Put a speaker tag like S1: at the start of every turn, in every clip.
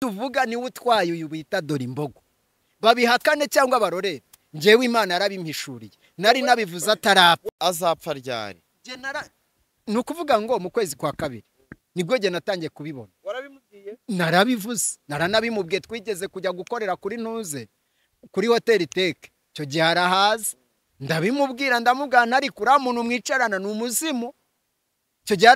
S1: Tuvuga niwe utwaye uyu bita Dore Imbogo, babihakane cyangwa barorere. Njyewe Imana yarabimpishuriye, nari nabivuze atarapfa.
S2: Azapfa ryari?
S1: Ni ukuvuga ngo mu kwezi kwa kabiri nibwo njye natangiye kubibona.
S2: Warabimubwiye?
S1: Narabivuze, naranabimubwiye. Twigeze kujya gukorera kuri ntuze kuri hoteli teke, icyo gihe arahaza, ndabimubwira, ndamubwira ariko uriya muntu mwicarana ni umuzimu. Icyo gihe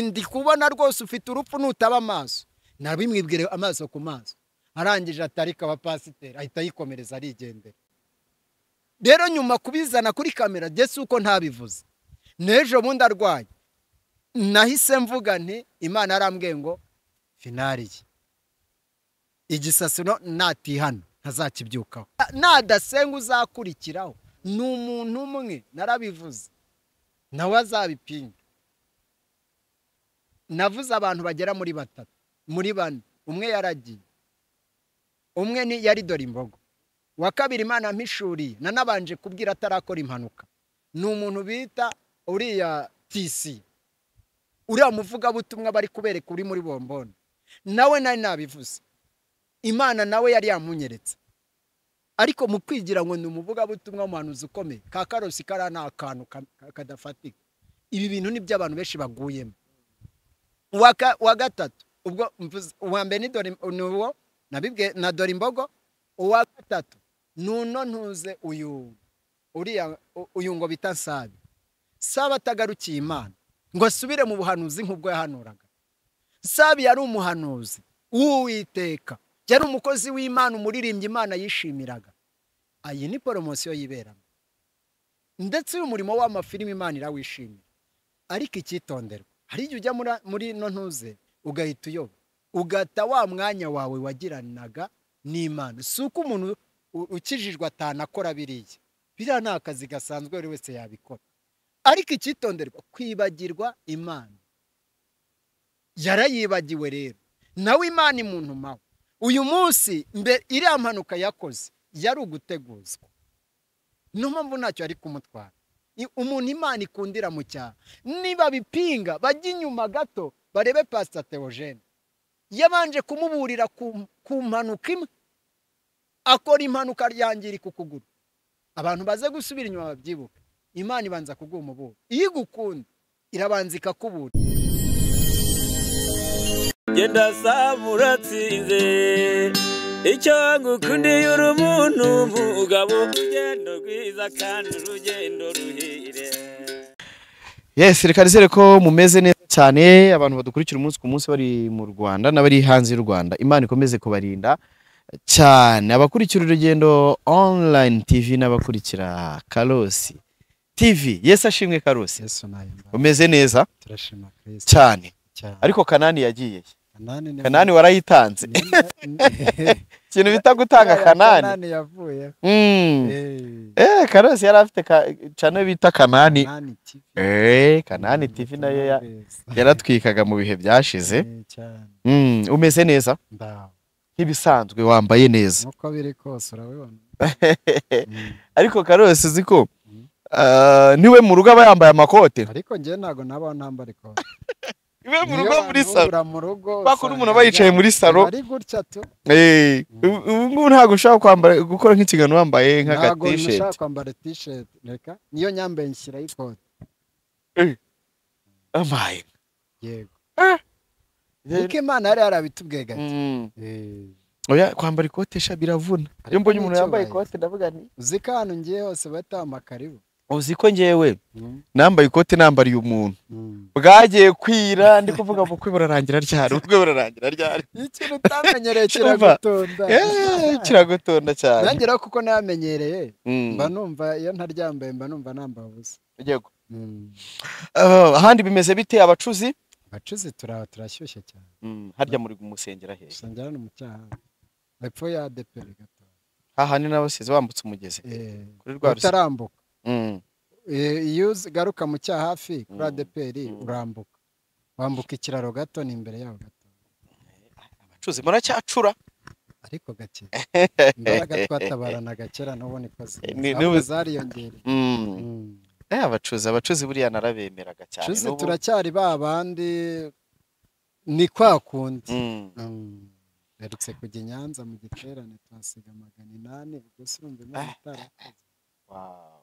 S1: ndi kubona rwose ufite urupfu nutaba amaso. Nabimwibwire amaso ku maso, arangije atarika abapasiteri ahita yikomereza arigendera. Rero nyuma kubizana kuri kamera njye si uko ntabivuze, n'ejo bundi arwaye nahise mvuga nti Imana yarambwiye ngo finari ye igisasino natihana ntazakibyukaho, nadasenga uzakurikiraho ni umuntu umwe. Narabivuze nawe azabipinga. Navuze abantu bagera muri batatu, muri bane, umwe yaragiye, umwe ni yari Dore Imbogo, wa kabiri Imana mpishuriye nanabanje kubwira atarakora impanuka, ni umuntu bita uriya TC, uriya muvugabutumwa bari kubereka uri muri bomboni, nawe nari nabivuze, Imana nawe yari yamunyeretse. Ariko mu kwigira ngo ni umuvugabutumwa w'umuhanuzi ukomeye, ka Karosi kariya ni akantu kadafatika. Ibi bintu ni byo abantu benshi baguyemo. Uwa gatatu, ubwo uwa mbere ni uwo nabibwe na Dore Imbogo, uwa gatatu nuno ntuze uyu uriya uyu ngo bita Nsabi. Sabi atagarukiye Imana ngo asubire mu buhanuzi nk'ubwo yahanuraga. Nsabi yari umuhanuzi w'Uwiteka, yari umukozi w'Imana, umuririmbyi Imana yishimiraga. Iyi ni poromosiyo yiberamo, ndetse uyu murimo w'amafilimi Imana irawishimira. Ariko icyitonderwa, hari igihe ujya muri no ntuze ugahita uyoba, ugata wa mwanya wawe wagiranaga n'Imana. Si uko umuntu ukijijwe atanakora biriya, biriya ni akazi gasanzwe buri wese yabikora. Ariko icyitonderwa, kwibagirwa Imana. Yarayibagiwe rero, nawe Imana imuntumaho. Uyu munsi mbe iriya mpanuka yakoze yari uguteguzwa, niyo mpamvu ntacyo yari kumutwara. Umuntu Imana ikundira mu cyaha, niba bipinga bajya inyuma gato barebe Pastor Theogene, yabanje kumuburira ku mpanuka imwe, akora impanuka yangirika ukuguru. Abantu baze gusubira inyuma babyibuke, Imana ibanza kuguha umuburo, iyo igukunda irabanza ikakubura.
S3: Genda saba uratsinze, icyo ngukundiye uri umuntu mugabo, urugendo rwiza kandi urugendo ruhire.
S2: Yes, reka nizere ko mumeze neza cyane, abantu badukurikira umunsi ku munsi bari mu Rwanda n'abari hanze y'u Rwanda. Imana ikomeze kubarinda cyane. Abakurikira Urugendo Online TV n'abakurikira Karosi TV. Yesu ashimwe Karosi.
S1: Yesu nayo.
S2: Umeze neza?
S1: Turashima Kristo
S2: cyane.
S1: Ariko
S2: Kanani yagiye. Kanani warayitanze. Ikintu bita gutanga Kanani.
S1: Kanani yavuye.
S2: Karosi yari afite channel bita Kanani. Kanani TV nayo yaratwikaga mu bihe byashize. Umeze neza? Nk'ibisanzwe wambaye neza.
S1: Uko biri kose urabibona.
S2: Ariko Karosi uzi ko niwe mu rugo aba yambaye amakote.
S1: Ariko njye ntago naba ntambara ikote.
S2: Iwe mu rugo muri salo. Bakuru umuntu aba yicaye muri salo.
S1: Ari gutya tu.
S2: Ubu ngubu ntago ushaka kwambara gukora nk'ikigano wambaye nk'aga t-shirt.
S1: Ntago nshaka kwambara t-shirt, reka niyo nyambaye nshyira ikote.
S2: Amaye.
S1: Yego. Niko Imana yari yarabitubwiye gake.
S2: Oya kwambara ikote sha biravuna. Iyo mbonye umuntu yambaye ikote ndavuga nti
S1: uziko hano ngiye hose batama karibu.
S2: Uziko ngewe nambaye ikote nambariye umuntu bwagiye kwira, ndi kuvuga bukwe burarangira ryari, ubukwe burarangira ryari.
S1: Ikintu utamenyereye kiragutonda.
S2: Kiragutonda cyane.
S1: Nanjye rero kuko namenyereye mba numva iyo ntaryambaye mba numva nambaye ubusa.
S2: Yego. Ahandi bimeze bite abacuzi?
S1: Abacuzi turashyushye cyane.
S2: Harya muri gumusengera hehe?
S1: Musengera no mu cyaha. Epfo ya ADPR gato.
S2: Hahani n'abasize bambutse umugezi. Kuri rwa rusizi.
S1: Utarambuka. Iyo ugaruka mu cyaha hafi kuri ADPR urambuka, wambuka ikiraro gato ni imbere yaho gato.
S2: Abacuzi muracyacura
S1: ariko gake, imbaraga twatabaranaga kera n'ubu niko zariyongereye.
S2: Abacuzi buriya narabemeraga cyane.
S1: Abacuzi turacyari ba bandi, ni kwa kundi. Mperutse kujya i Nyanza mu giterane tuhasiga 800, ubwo se urumva Imana itarakoze.
S2: Wow.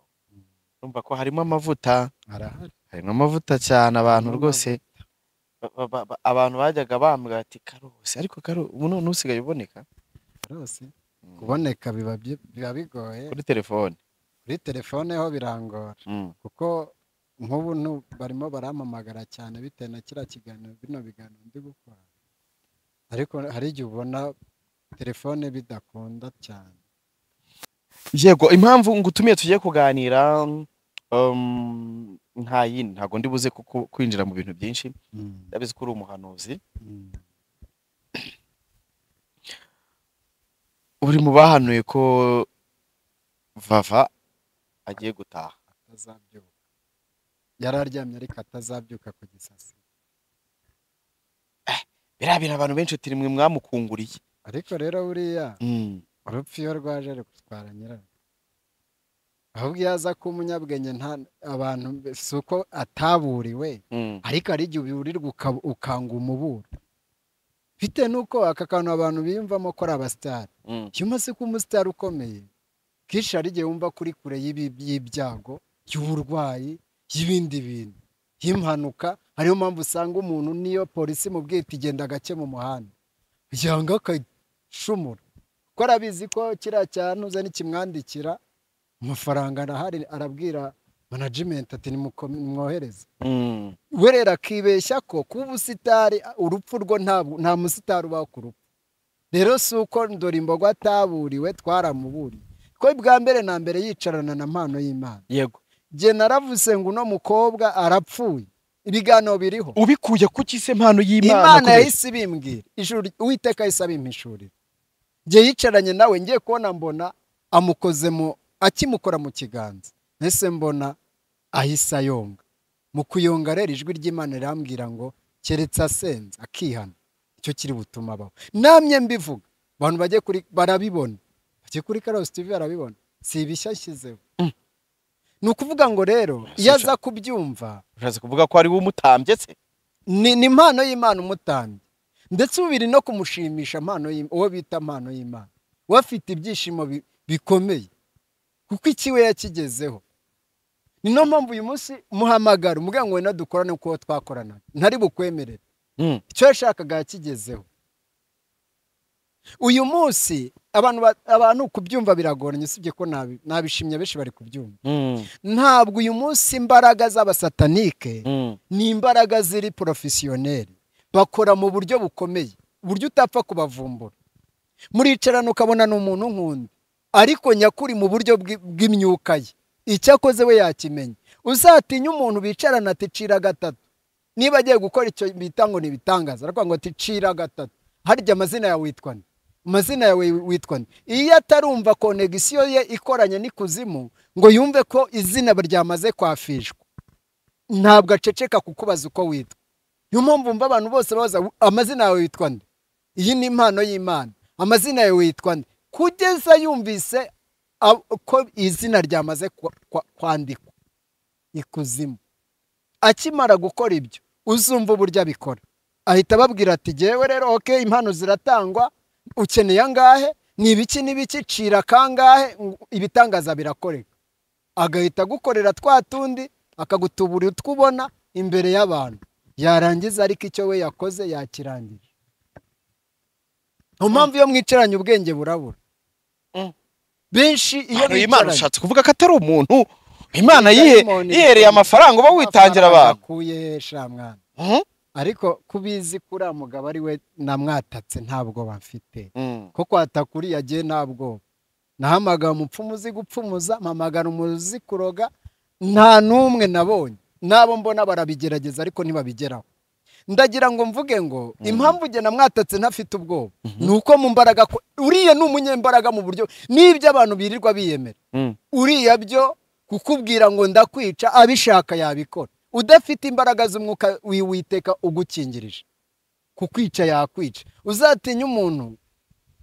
S2: Urumva ko harimo amavuta.
S1: Arahari.
S2: Harimo amavuta cyane, abantu
S1: Harimo
S2: rwose abantu bajyaga bambwira ati Karosi, ariko ubu none usigaye uboneka.
S1: Karosi kuboneka biba bigoye
S2: kuri telefone.
S1: Kuri telefone ho birangora. Kuko nk'ubu barimo barampamagara cyane bitewe na kiriya kiganiro, bino biganiro ndi gukora. Ariko hari igihe ubona telefone bidakunda cyane.
S2: Yego, impamvu ngutumiye tugiye kuganira nta yindi, ntabwo ndi buze kwinjira mu bintu byinshi. Ndabizi ko uri umuhanuzi. Uri mu bahanuye ko Vava agiye gutaha.
S1: Atazabyuka. Yararyamye ariko atazabyuka ku gisasi.
S2: Biriya bintu abantu benshi turi mwe mwamukunguriye.
S1: Ariko rero buriya urupfu iyo rwaje rutwara nyirarwo. Ahubwo iyo aza kuba umunyabwenge nta abantu si uko ataburiwe, ariko hari igihe uburirwa ukanga umuburo. Bitewe n'uko aka kantu abantu biyumvamo ko ari abasitari. Iyo umaze kuba umusitari ukomeye, kenshi hari igihe wumva kuri kure y'ibyago, y'uburwayi, y'ibindi bintu, y'impanuka. Hariyo mpamvu usanga umuntu niyo polisi imubwiye iti genda gake mu muhanda, yanga akashumura. Kuko arabizi ko kiriya cyantuze nikimwandikira amafaranga arahari, arabwira management ati nimwohereze. We rero akibeshya ko kuba ubusitari urupfu rwo nta musitari ubaho ku rupfu. Rero si uko Ndorimbogo ataburiwe, twaramuburiye. Ko bwa mbere na mbere yicarana na mpano y'Imana.
S2: Yego.
S1: Jye naravuze ngo uno mukobwa arapfuye. Ibiganiro biriho.
S2: Ubikuye kuki se mpano y'Imana?
S1: Imana yahise ibimbwira. Ijuru Uwiteka yahise abimpishurira. Jye yicaranye nawe ngiye kubona mbona amukoze mu akimukora mu kiganza. Nese mbona ahise ayonga. Mu kuyonga rero ijwi ry'Imana rirambwira ngo keretse asenze akihana, icyo kiri butuma abaho. Namye mbivuga, abantu bajye kuri barabibona. Bajye kuri Karosi TV barabibona. Si ibishya nshyizeho. Ni ukuvuga ngo rero iyo aza kubyumva,
S2: ushatse kuvuga ko ari we umutambye se?
S1: Ni impano y'Imana umutambye. Ndetse ubu biri no kumushimisha impano uwo bita impano y'Imana. We afite ibyishimo bikomeye kuko ikiwe yakigezeho. Ni no mpamvu uyu munsi muhamagara umubwira ngo wenda dukorane uko twakoranaga, ntari bukwemerere. Icyo yashakaga yakigezeho. Uyu munsi abantu kubyumva biragoranye, usibye ko nabishimye benshi bari kubyumva. Ntabwo uyu munsi imbaraga z'abasatanike ni imbaraga ziri professionnel, bakora mu buryo bukomeye, uburyo utapfa kubavumbura. Muricarana ukabona ni umuntu nkunda, ariko nyakuri mu buryo bw'imyuka ye, icyakoze we yakimenya. Uzatinya umuntu bicarana ati cira gatatu, niba agiye gukora icyo bita ngo ni ibitangaza, aravuga ngo ati cira gatatu, harya amazina yawe witwa nde? Amazina yawe witwa nde? Iyo atarumva konegisiyo ye ikoranye n'ikuzimu ngo yumve ko izina ryamaze kwafishwa, ntabwo aceceka kukubaza uko witwa. Niyo mpamvu mva abantu bose babaza amazina yawe witwa nde? Iyi ni impano y'Imana. Amazina yawe witwa nde? Kugeza yumvise ko izina ryamaze kwandikwa ikuzimu. Akimara gukora ibyo, uzumva uburyo abikora. Ahita ababwira ati jyewe rero okay, impano ziratangwa, ukeneye angahe, ni ibiki n'ibiki, cira kangahe, ibitangaza birakoreka. Agahita agukorera twa tundi, akagutubura utwubona imbere y'abantu. Yarangiza ariko icyo we yakoze yakirangije. Impamvu iyo mwicaranye ubwenge burabura. Benshi iyo
S2: Imana ushatse kuvuga ko atari umuntu, Imana yihereye amafaranga uba witangira abantu.
S1: Akuye sha mwana. Ariko kubizi kuri mugabo ari we namwatatse ntabwo bamfite. Ko kwatakuri yagiye ntabwo. Nahamagara umupfumuzi gupfumuza, mpamagara umuzi kuroga, nta numwe nabonye. Nabo mbona barabigerageza ariko ntibabigeraho. Ndagira ngo mvuge ngo impamvu jye namwatatse ntafite ubwoba nuko mu mbaraga ko uriya ni umunyembaraga mu buryo n'ibyo abantu birirwa biyemera. Uriya byo kukubwira ngo ndakwica abishaka yabikora. Udafite imbaraga z'umwuka w'Uwiteka ugukingirije, kukwica yakwica. Uzatinya umuntu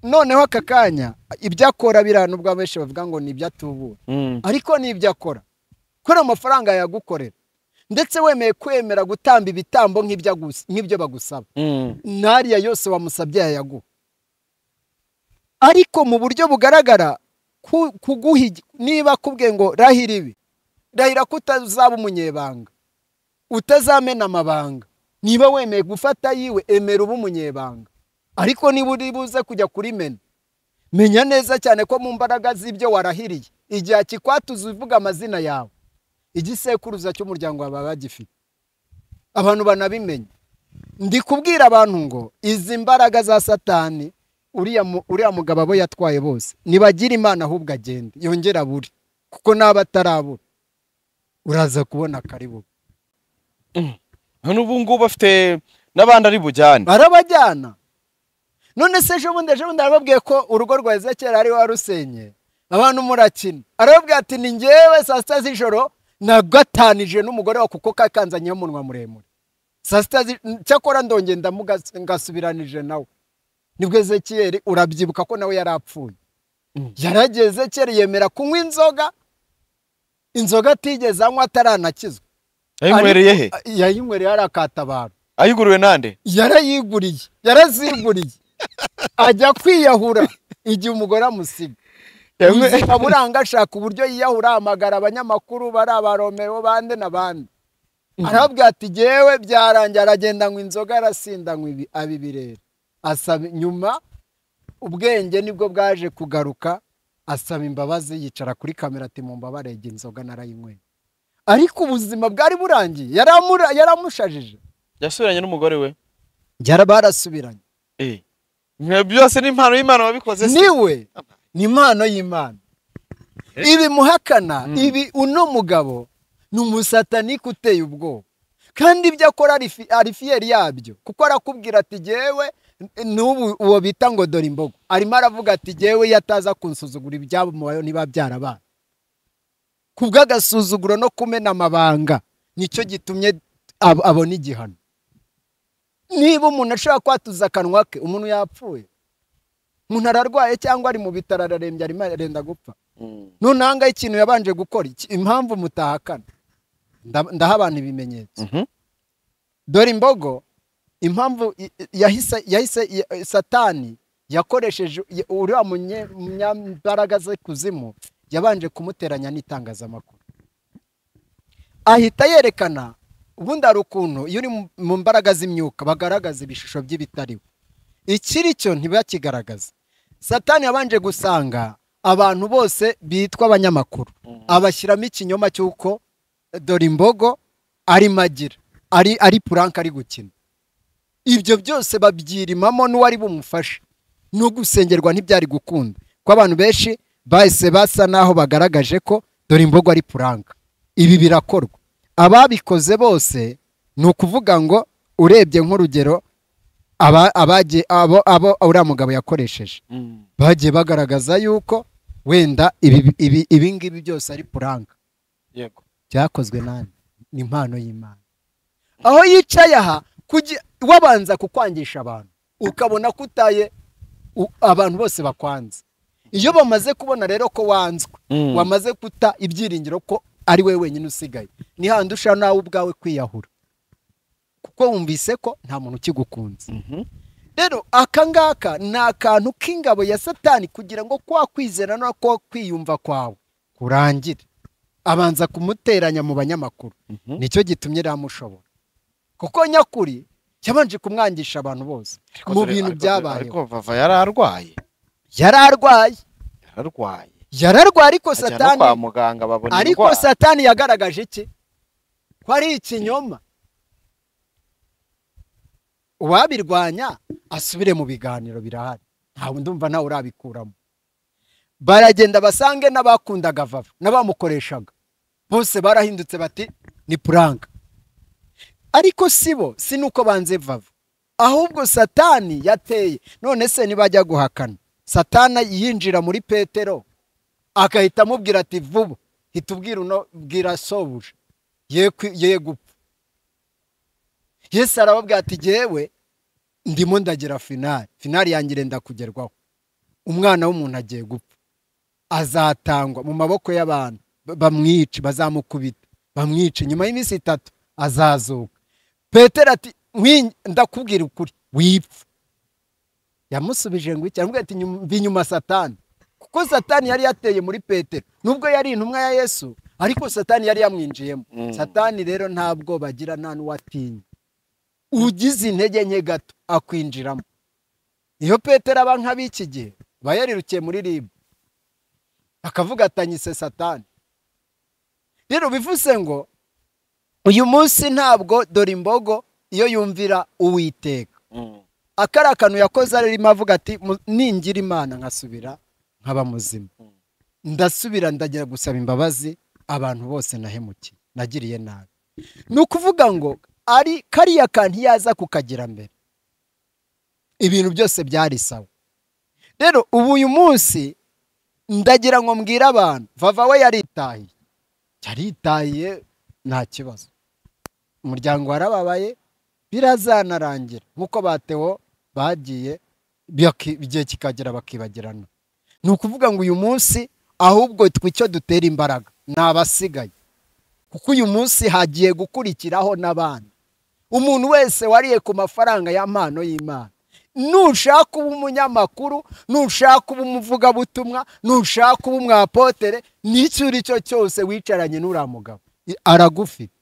S1: noneho aka kanya ibyo akora birana ubwo abenshi bavuga ngo ni ibyo atubura, ariko ni ibyo akora kuri amafaranga yagukorera, ndetse wemeye kwemera gutamba ibitambo nk'ibyo bagusaba, nariya yose wamusabye yayaguha. Ariko mu buryo bugaragara kuguha, niba kubwe ngo rahira ibi, rahira ko utazaba umunyebanga, utazamena amabanga. Niba wemeye gufata yiwe, emera ube umunyebanga. Ariko niba uri buze kujya kurimena, menya neza cyane ko mu mbaraga z'ibyo warahiriye, igihe akikwatuza uvuga amazina yawe, igisekuruza cy'umuryango wawe bagifite, abantu banabimenya. Ndi kubwira abantu ngo izi mbaraga za Satani, uriya mugabo abo yatwaye bose nibagira Imana, ahubwo agende yongera abure, kuko naba atarabura uraza kubona karibu.
S2: None ubu ngubu afite n'abandi ari bujyane,
S1: barabajyana. None se ejo bundi arababwiye ko urugo rwa Ezekiel ari warusenye, abantu murakina. Arababwiye ati ni njyewe saa sita z'ijoro nagatanije n'umugore wa kuko kakanzanyeho umunwa muremure. Saa sita cyakora ndongenda ngasubiranije nawe. Nibwo Ezekiel urabyibuka ko nawe yarapfuye. Yarageze Ezekiel yemera kunywa inzoga atigeze anywa ataranakizwa.
S2: Yayinywereye he?
S1: Yayinywereye ari akatabaro.
S2: Ayiguriwe nande?
S1: Yarayiguriye, yaraziguriye. Ajya kwiyahura igihe umugore amusiga. Ubuzima buranga, ashaka uburyo yiyahura, ahamagara abanyamakuru bari abaromero bande n'abandi. Arababwira ati jyewe byarangiye, aragenda anywa inzoga, arasinda, anywa abibirera. Asaba nyuma ubwenge nibwo bwaje kugaruka, asaba imbabazi, yicara kuri kamera ati mumbabarege inzoga narayinyweye. Ariko ubuzima bwari burangiye, yaramushajije.
S2: Yasubiranye n'umugore we?
S1: Barasubiranye.
S2: Byose ni impano y'Imana wabikoze se?
S1: Niwe, ni impano y'Imana. Ibi muhakana, ibi uno mugabo ni umusatanike uteye ubwoba. Kandi ibyo akora ari fiyeri yabyo, kuko arakubwira ati jyewe n'ubu uwo bita ngo dore imbogo, arimo aravuga ati jyewe iyo ataza kunsuzugura ibyamubayeho niba byarabaye. Kubw'agasuzuguro no kumena amabanga nicyo gitumye abona igihano. Niba umuntu ashobora kwatuza akanwa ke, umuntu yapfuye, umuntu ararwaye cyangwa ari mu bitaro ararembye, arimo arenda gupfa. None aha ngaha ikintu yabanje gukora, impamvu mutahakana, ndaha abantu ibimenyetso. Dore imbogo, impamvu yahise Satani yakoresheje uriya munyambaraga ze kuzimu, yabanje kumuteranya n'itangazamakuru. Ahita yerekana ubundi hari ukuntu iyo uri mu mbaraga z'imyuka bagaragaza ibishusho by'ibitariho, ikiri cyo ntibakigaragaza. Satani yabanje gusanga abantu bose bitwa abanyamakuru, abashyiramo ikinyoma cy'uko dore imbogo ari magira, ari puranka ari gukina. Ibyo byose babyirimamo n'uwari bumufashe, no gusengerwa ntibyari gukunda, ko abantu benshi bahise basa naho bagaragaje ko dore imbogo ari puranka. Ibi birakorwa, ababikoze bose ni ukuvuga ngo urebye nk'urugero abo uriya mugabo yakoresheje, bagiye bagaragaza yuko wenda ibi ngibi byose ari puranka.
S2: Yego,
S1: byakozwe nani? Ni impano y'Imana. Aho yicaye aha wabanza kukwangisha abantu, ukabona ko utaye abantu bose bakwanze. Iyo bamaze kubona rero ko wanzwe, wamaze kuta ibyiringiro ko ari we wenyine usigaye, ni handi ushaka nawe ubwawe kwiyahura, kuko wumvise ko nta muntu ukigukunze. Rero aka ngaka ni akantu k'ingabo ya Satani kugira ngo kwa kwizera no kwa kwiyumva kwawe kurangire. Abanza kumuteranya mu banyamakuru, nicyo gitumye ramushobora, kuko nyakuri yabanje kumwangisha abantu bose mu bintu byabaye.
S2: Ariko Vava yararwaye,
S1: yararwaye, ariko Satani
S2: kwa muganga babona,
S1: ariko Satani yagaragaje iki? Ko ari ikinyoma. Uwabirwanya asubire mu biganiro birahari, ntawe ndumva nawe urabikuramo. Baragenda basange n'abakundaga Vava n'abamukoreshaga bose barahindutse bati ni puranka. Ariko sibo, si nuko banze Vava, ahubwo Satani yateye. None se nibajya guhakana, Satani yinjira muri Petero akahita amubwira ati vuba hita ubwira uno, bwira sobuja ye gupfa. Yesu arababwira ati jyewe ndimo ndagira finali, finali yanjye irenda kugerwaho, umwana w'umuntu agiye gupfa, azatangwa mu maboko y'abantu bamwice, bazamukubita bamwice, nyuma y'iminsi 3 azazuka. Petero ati ndakubwira ukuri wipfa. Yamusubije ngo iki? Aramubwira ati mva inyuma Satani. Kuko Satani yari yateye muri Petero, nubwo yari intumwa ya Yesu, ariko Satani yari yamwinjiyemo. Satani rero ntabwo bagira nta n'uwatinya. Ugize intege nke gato akwinjiramo. Iyo Petero aba nk'ab'iki gihe, aba yarirukiye muri RIB, akavuga atanyise Satani. Rero bivuze ngo uyu munsi ntabwo dore imbogo iyo yumvira Uwiteka. Akari akantu yakoze arimo avuga ati ningira Imana nkasubira nkaba muzima, ndasubira ndagira gusaba imbabazi abantu bose nahemukiye, nagiriye nabi. Ni ukuvuga ngo ari kariya kantu yaza kukagira mbere, ibintu byose byari sawa. Rero ubu uyu munsi ndagira ngo mbwire abantu, Vava we yaritahiye, yaritahiye nta kibazo, umuryango warababaye, birazanarangira nkuko batewo bagiye igihe kikagera bakibagirana. Ni ukuvuga ngo uyu munsi ahubwo twe icyo dutera imbaraga ni abasigaye, kuko uyu munsi hagiye gukurikiraho n'abandi. Umuntu wese wariye ku mafaranga ya mpano y'Imana, nushaka kuba umunyamakuru, nushaka kuba umuvugabutumwa, nushaka kuba umwapotere, n'icyo uri cyo cyose wicaranye n'uriya mugabo aragufite.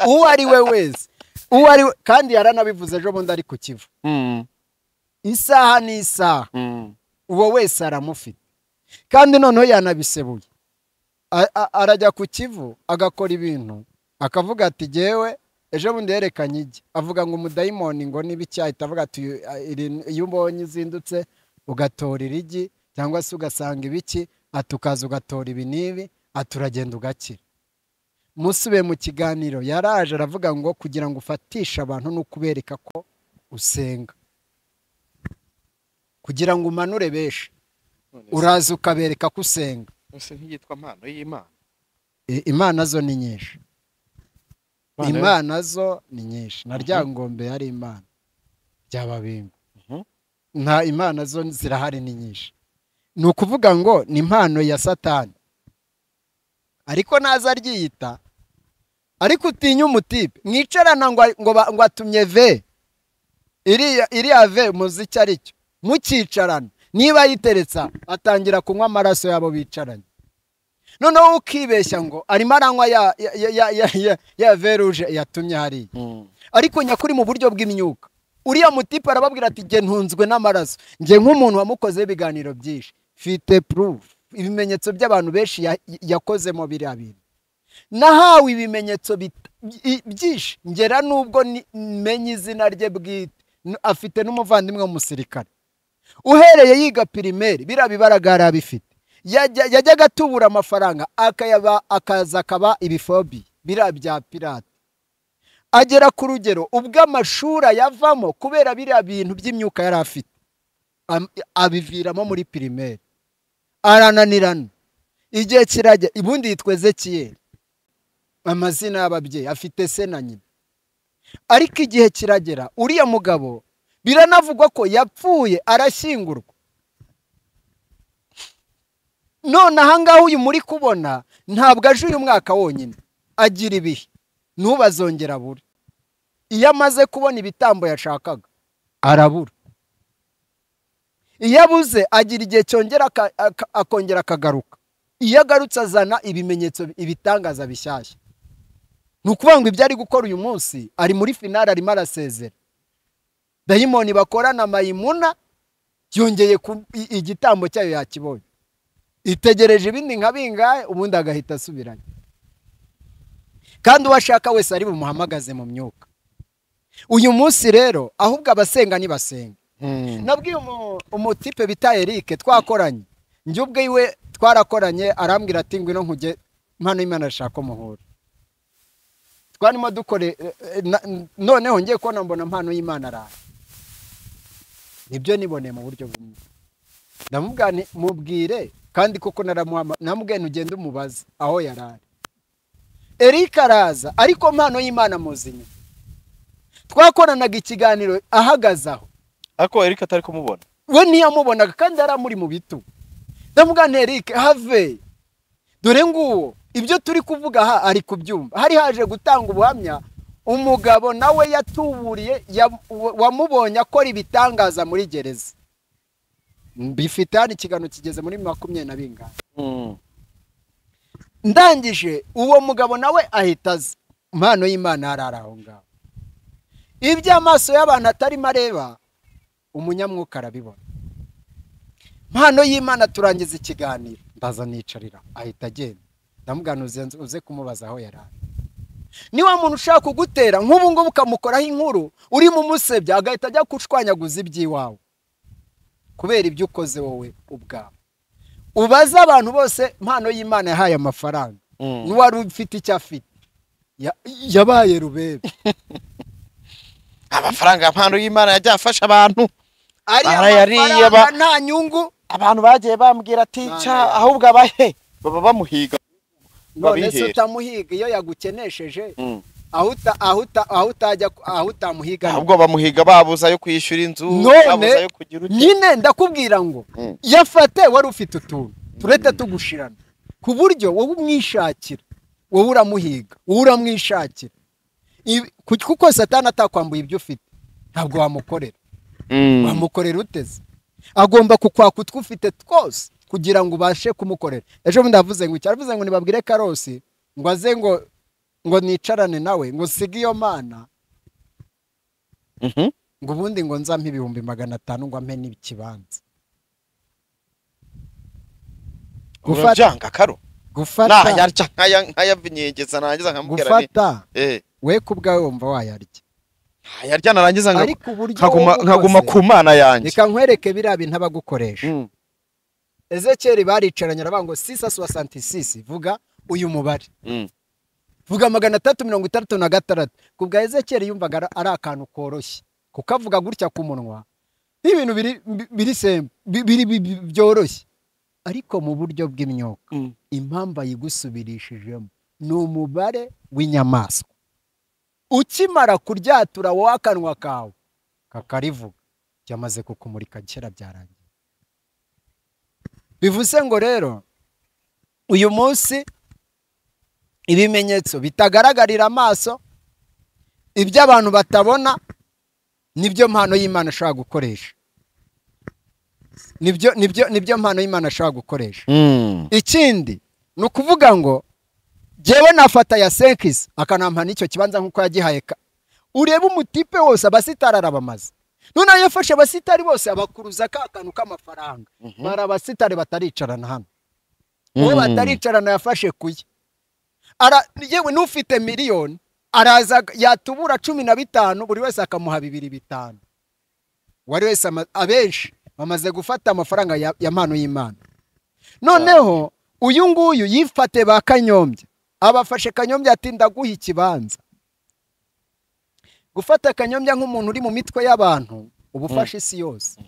S1: Uwo ari we wese, uwo ari we, kandi yaranabivuze ejo bundi ari ku Kivu. Isaha n'isaha uwo wese aramufite. Kandi noneho yanabisebuye, arajya ku Kivu agakora ibintu akavuga ati jyewe ejo bundi yerekanye igi, avuga ngo umudayimoni ngo niba ahita avuga ati iyo ubonye izindutse ugatora irigi cyangwa se ugasanga ibiki, ati ukaza ugatora ibi n'ibi, ati uragenda ugakira. Musubiye mu kiganiro yaraje aravuga ngo kugira ngo ufatishe abantu no kubereka ko usenga, kugira ngo umanure benshi uraza ukabereka ko usenga.
S2: Ese ntiyitwa mpano y'Imana?
S1: Imana zo ni nyinshi, Imana zo ni nyinshi. Na Ryangombe yari Imana by'ababingo, nta Imana zo zirahari ni nyinshi. Ni ukuvuga ngo ni impano ya Satani, ariko naza aryiyita. Ariko utinya umutipe mwicarana ngo atumye ve iriya ve muzi icyo ari cyo, mukicarana niba yiteretsa atangira kunywa amaraso yabo bicaranye. Noneho ukibeshya ngo arimo aranywa ya ve rouge yatumye hariya, ariko nyakuri mu buryo bw'imyuka uriya mutipe arababwira ati jye ntunzwe n'amaraso, njye nk'umuntu wamukozeho ibiganiro byinshi mfite proof, ibimenyetso by'abantu benshi yakozemo biriya bintu. Nahawe ibimenyetso byinshi ngera nubwo menye izina rye bwite, afite n'umuvandimwe w'umusirikare uhereye yiga primaire, biriya bibaraga yari abifite. Yajyaga atubura amafaranga akayaba akaza akaba ibifobi biriya bya pirate. Agera ku rugero ubwo amashuri yavamo kubera biriya bintu by'imyuka yari afite, abiviramo muri primaire, arananirana. Igihe kirajya ubundi yitwa Ezekiyeli, amazina y'ababyeyi afite se na nyina. Ariko igihe kiragera uriya mugabo biranavugwa ko yapfuye arashyingurwa. None ahangaha uyu muri kubona ntabwo aje uyu mwaka wonyine, agira ibihe ntubazongera abure. Iyo amaze kubona ibitambo yashakaga arabura, iyo abuze agira igihe cyongera akongera akagaruka. Iyo agarutse azana ibimenyetso, ibitangaza bishyashya. Ni ukuvuga ngo ibyo ari gukora uyu munsi ari muri finale, arimo arasezera. Dayimoni bakorana Mayimuna yongeye igitambo cyayo yakibonye, itegereje ibindi nka bingahe, ubundi agahita asubiranye. Kandi uwashaka wese ari bumuhamagaze mu myuka. Uyu munsi rero ahubwo abasenga nibasenga. Nabwiye umutipe bita Eric twakoranye, njye ubwe iwe twarakoranye, arambwira ati ngwino nkujye mpano y'Imana ashaka muhura. Twarimo dukore, noneho ngiye kubona mbona mpano y'Imana araje. Nibyo niboneye mu buryo bumwe. Ndamubwira nti mubwire, kandi koko namubwiye ugende umubaze aho yarari. Eric araza, ariko mpano y'Imana muzi inyuma. Twakoranaga ikiganiro ahagaze aho,
S2: ariko Eric atari kumubona,
S1: we ntiyamubonaga kandi yari amuri mu bitugu. Ndamubwira nti Eric have, dore nguwo ibyo turi kuvuga aha ari kubyumva. Hari haje gutanga ubuhamya Umugabo nawe yatuburiye, wamubonye akora ibitangaza muri gereza. Mbifite hano, ikiganiro kigeze muri 20 na bingahe. Ndangije uwo mugabo nawe ahita aza, impano y'Imana arara aho ngaho. Ibyo amaso y'abantu atarimo areba, umunyamwuka arabibona. Impano y'Imana turangiza ikiganiro, ndaza nicarira, ahita agenda. Ndamubwira uze kumubaza aho yari ari. Niba muntu ushaka kugutera nk'ubu ngubu ukamukoraho inkuru urimo umusebya, agahita ajya kushwanyaguza iby'iwawe kubera ibyo ukoze wowe ubwawe. Ubaze abantu bose impano y'Imana yahaye amafaranga, n'uwari ufite icyo afite yabaye rubebe.
S2: Amafaranga impano y'Imana yajya afasha abantu,
S1: ari amafaranga nta nyungu.
S2: Abantu bagiye bambwira ati ca ahubwo abahe baba bamuhiga.
S1: None se utamuhiga iyo yagukenesheje, aho utajya, aho utamuhiga,
S2: ahubwo bamuhiga babuza yo kwishyura inzu, babuza yo kugira ute.
S1: Nyine ndakubwira ngo yafate wari ufite utuntu turete tugushirana, ku buryo wowe umwishakira, wowe uramuhiga, wowe uramwishakira. Kuko Satani atakwambuye ibyo ufite, ntabwo wamukorera. Wamukorera uteze? Agomba kukwaka utwo ufite twose kugira ngo ubashe kumukorera. Ejo bundi ndavuze ngo cyaravuze ngo nibabwire Karosi ngo aze ngo nicarane nawe ngo sige iyo mana, ngo ubundi ngo nzampe 500,000 ngo ampe n'ikibanza.
S2: Gufata karo
S1: gufata
S2: nayarya nkayavinyegeza narangiza nkamubwira
S1: gufata we kubwawe wumva wayarya
S2: nayarya narangiza nkaguma ku mana yanjye.
S1: Reka nkwereke biriya bintu abagukoresha. Ezekiel baricaranye aravuga ngo 666, vuga uyu mubare. Vuga 366. Kubwa Ezekiel yumvaga ari akantu koroshye, kukavuga gutya ku munwa n'ibintu biri sembe biri byoroshye, ariko mu buryo bw'imyuka impamvu ayigusubirishijemo ni umubare w'inyamaswa. Ukimara kuryatura wowe akanwa kawe kakarivuga, byamaze kukumurika kera, byarangiye. Bivuze ngo rero uyu munsi ibimenyetso bitagaragarira amaso, ibyo abantu batabona, nibyo mpano y'Imana ashobora gukoresha. Nibyo mpano y'Imana ashobora gukoresha. Ikindi ni ukuvuga ngo jewe nafata ya senkisi akanampa n'icyo kibanza nkuko yagihaye. Urebe umutipe wose abasitari arabamaze. None yafashe abasitari bose abakuruza ka kantu k'amafaranga. Bara abasitari bataricarana hano. Uwo bataricarana yafashe kuye. Yewe n'ufite miliyoni araza yatubura 15, buri wese akamuha 2-5. Wari wese abenshi bamaze gufata amafaranga ya mpano y'Imana. Noneho uyu nguyu yifate ba Kanyombya, abafashe Kanyombya ati ndaguha ikibanza. Gufata Kanyombya nk'umuntu uri mu mitwe y'abantu ubufasha isi yose.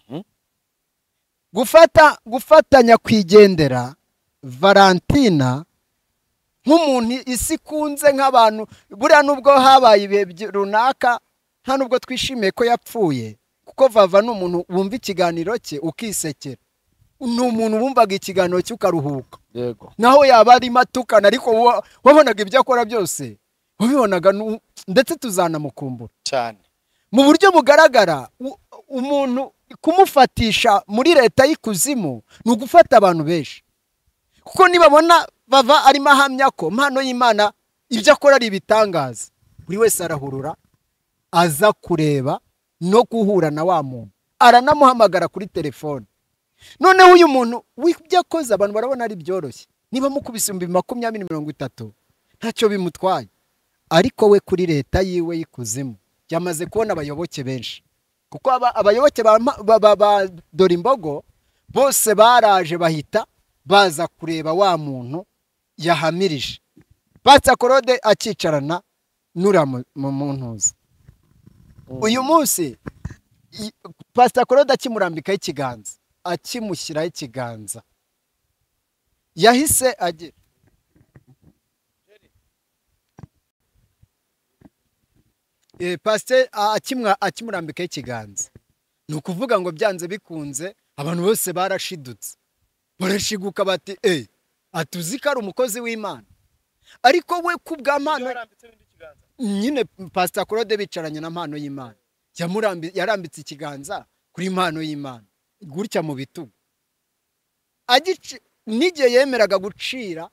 S1: Gufatanya kwigendera Valentina nk'umuntu isi kunze nk'abantu, buriya nubwo habaye ibihe runaka nta nubwo twishimiye ko yapfuye, kuko Vava ni umuntu wumva ikiganiro cye ukisekera, ni umuntu wumvaga ikiganiro cye ukaruhuka.
S2: Yego.
S1: Naho yaba arimo atukana, ariko wabonaga ibyo akora byose wabibonaga, ndetse tuzanamukumbura
S2: cyane
S1: mu buryo bugaragara. Umuntu kumufatisha muri leta y'ikuzimu ni ugufata abantu benshi, kuko nibabona Vava arimo ahamya ko mpano y'Imana ibyo akora ari ibitangaza, buri wese arahurura aza kureba no guhura na wa muntu, aranamuhamagara kuri telefone. Noneho uyu muntu w'ibyo akoze abantu barabona ari byoroshye, niba mukubise 20,000 30,000 ntacyo bimutwaye, ariko we kuri leta yiwe y'ikuzimu yamaze kubona abayoboke benshi, kuko abayoboke ba Dorimbogo bose baraje bahita baza kureba wa muntu yahamirije. Pastor Claude akicarana nura mu ntuzi. Uyu munsi Pastor Claude akimurambikaho ikiganza, akimushyiraho ikiganza, yahise agira Pastor akimurambikaho ikiganza, ni ukuvuga ngo byanze bikunze abantu bose barashidutse, barashiguka bati atuzi ko ari umukozi w'Imana. Ariko we kubw'amano Nyine Pastor Claude bicaranye na Mpano y'Imana, yarambitse ikiganza kuri Mpano y'Imana gutya mu bitugu, n'igihe yemeraga gucira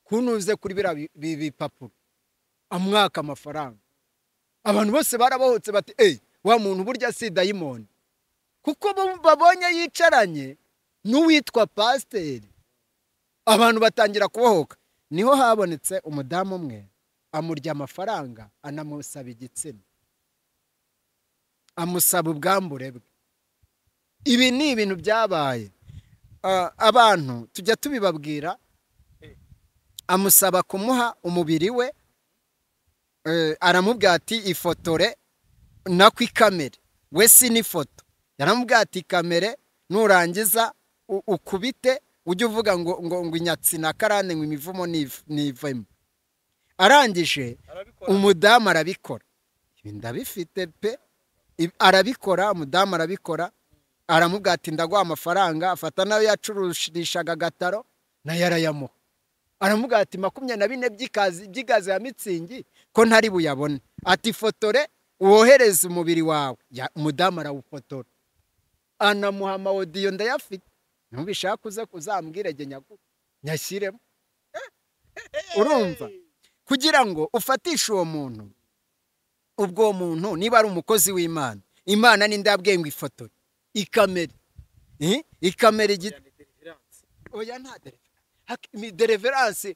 S1: kunuze kuri biriya bipapuro amwaka amafaranga, abantu bose barabohotse bati wa muntu burya si dayimoni, kuko babonye yicaranye n'uwitwa pasiteri, abantu batangira kubohoka. Niho habonetse umudamu umwe amurya amafaranga, anamusaba igitsina, amusaba ubwambure bwe. Ibi ni ibintu byabaye, abantu tujya tubibabwira. Amusaba kumuha umubiri we, aramubwira ati ifotore nako ikamere, we si n'ifoto, yaramubwira ati kamere nurangiza ukubite ujye uvuga ngo ngo ngo inyatsi na karande ngo imivumo nivemo. Arangije umudamu arabikora, ibi ndabifite pe, arabikora, umudamu arabikora, aramubwira ati ndaguha amafaranga, afata nayo yacururishaga agataro nayo arayamuha, aramubwira ati 24 by'ikazi ya mitsingi ko ntari buyabone, ati fotore wohereze umubiri wawe. Umudamu arawufotora, anamuha amawodiyo ndayafite, ntubishaka uze kuzambwire nyashyiremo. Urumva, kugira ngo ufatishe uwo muntu, ubwo uwo muntu niba ari umukozi w'Imana, Imana ni ndabwiye ngo ifotore ikamere, ikamere oya nta deliverance,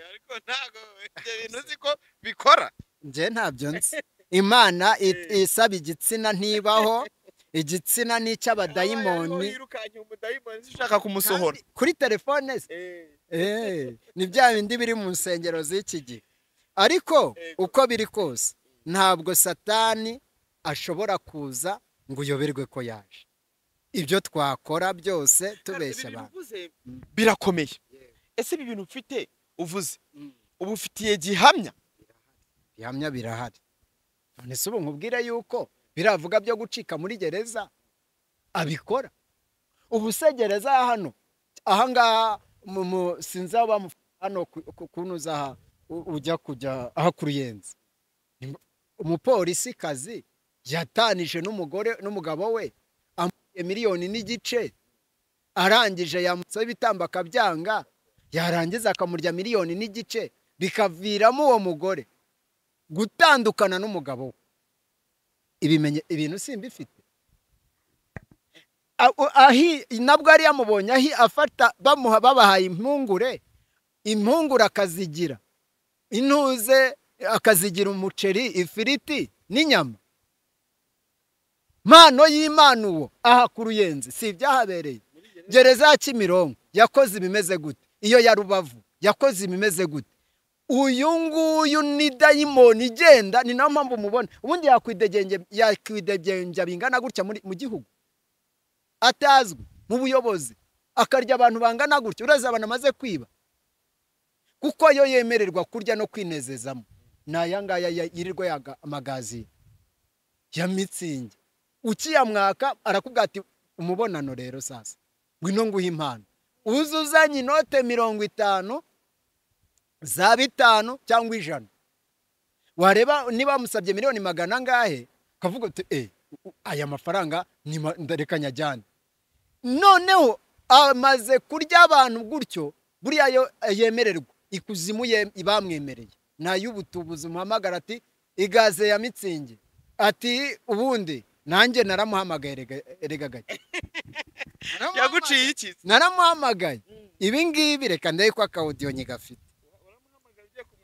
S2: ariko ntago ibyo bintu uzi ko bikora,
S1: nje ntabyo nzi. Imana isaba igitsina ntibaho, igitsina ni icy'abadayimoni,
S2: ushaka kumusohora
S1: kuri telefone se ni bya bindi biri mu nsengero z'iki gihe. Ariko uko biri kose ntabwo Satani ashobora kuza ngo uyoberwe ko yaje. Ibyo twakora byose tubeshya abantu
S2: birakomeye. Ese ibi bintu ufite uvuze ubu ufitiye gihamya?
S1: Gihamya birahari. None se ubu nkubwire yuko biravuga byo gucika muri gereza abikora? Ubu se gereza hano ahangaha sinza hano kunuza ujya kujya aha kuruyenzi, umupolisi kazi yatanije n'umugore n'umugabo we amuye 1.5 miliyoni, arangije yamusaba ibitambo akabyanga, yarangiza akamurya 1.5 miliyoni, bikaviramo uwo mugore gutandukana n'umugabo we. Ibintu simbifite. Ahi nabwo ari yamubonye ahi afata bamuha babahaye impungure, impungure akazigira intuze, akazigira umuceri, ifiriti n'inyama. Mpano y'Imana uwo aha kuruyenzi si ibyahabereye. Gereza ya Kimironko yakoze ibimeze gute? Iyo ya Rubavu yakoze ibimeze gute? Uyu nguyu ni dayimoni igenda, ni nayo mpamvu mubona ubundi yakwidegembya bingana gutya mu gihugu, atazwi mu buyobozi, akarya abantu bangana gutya, uraza abantu amaze kwiba, kuko yo yemererwa kurya no kwinezezamo. Naya ngaya yirirwa yaga amagazi ya mitsingi, ukiyamwaka arakubwira ati umubonano rero sasa ngwino nguhe impano, uzuzanye inote 50 za 5 cyangwa 100. Wareba niba musabye 100 angahe ukavuga uti aya mafaranga ndareka nyajyane. Noneho amaze kurya abantu gutyo, buriya yo yemererwa ikuzimu ibamwemereye nay'ubutubuzi, umuhamagara ati igaze ya mitsingi, ati ubundi nanjye naramuhamagaye rega gake.
S2: Yaguciye iki?
S1: Naramuhamagaye ibi ngibi, reka ndebe ko akawudiyo nyigafite.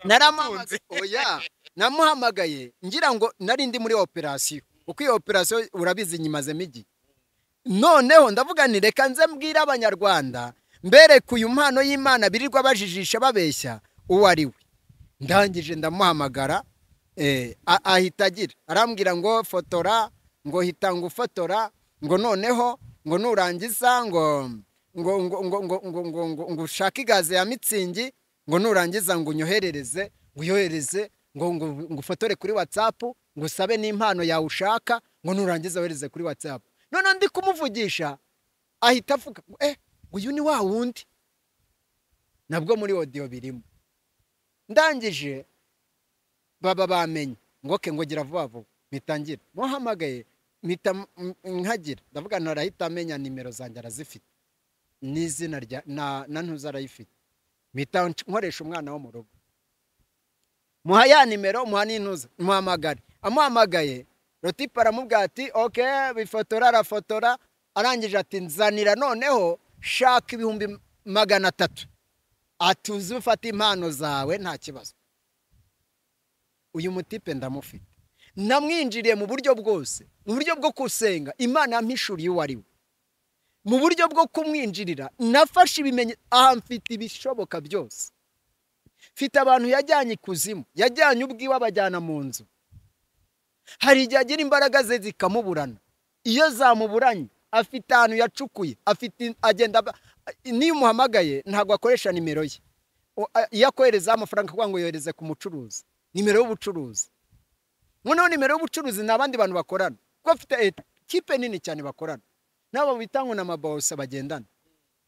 S1: Naramuhamagaye, oya namuhamagaye ngira ngo nari ndi muri operation, uko iyo operation urabizi nyimazemo igihe. Noneho ndavuga nti reka nze mbwira abanyarwanda mbereke uyu mpano y'Imana birirwa bajijisha babeshya uwo ari we. Ndangije ndamuhamagara, ahita agira arambwira ngo fotora, ngo hita ngo ufotora, ngo noneho ngo nurangiza ngo ngo ngo ngo ngo ngo ngo ngo ngo ushake igaze ya mitsingi, ngo nurangiza ngo unyoherereze, ngo uyohereze, ngo ngo ufotore kuri WhatsApp, ngo usabe n'impano yawe ushaka, ngo nurangiza wohereze kuri WhatsApp. None ndi kumuvugisha ahita avuga uyu ni wa wundi, nabwo muri audio birimo. Ndangije Baba bamenye ngo ke ngo gira vuba vuba, mpita muhamagaye, mpita nkagira ndavuga ntarahita amenya nimero zanjye arazifite n'izina rya na ntuza arayifite. Mpita nkoresha umwana wo mu rugo, muha ya nimero, muha n'intuza, muhamagare. Amuhamagaye Rotipa aramubwira ati okay, bifotora, arafotora. Arangije ati nzanira noneho shaka 300,000 atuze ufate impano zawe nta kibazo. Uyu mutipe ndamufite, namwinjiriye mu buryo bwose, mu buryo bwo kusenga Imana yampishuriye uwo ari we, mu buryo bwo kumwinjirira nafashe ibimenye aha mfite ibishoboka byose. Mfite abantu yajyanye ikuzimu, yajyanye ubwiwe abajyana mu nzu. Hari igihe agira imbaraga ze zikamuburana, iyo zamuburanye afite ahantu yacukuye, afite agenda. Niyo umuhamagaye ntabwo akoresha nimero ye, iyo akohereza amafaranga kugira ngo yohereze ku mucuruzi, nimero y'ubucuruzi. Noneho nimero y'ubucuruzi ni abandi bantu bakorana, kuko afite ekipe nini cyane bakorana, n'abo bita ngo ni amabawusa bagendana.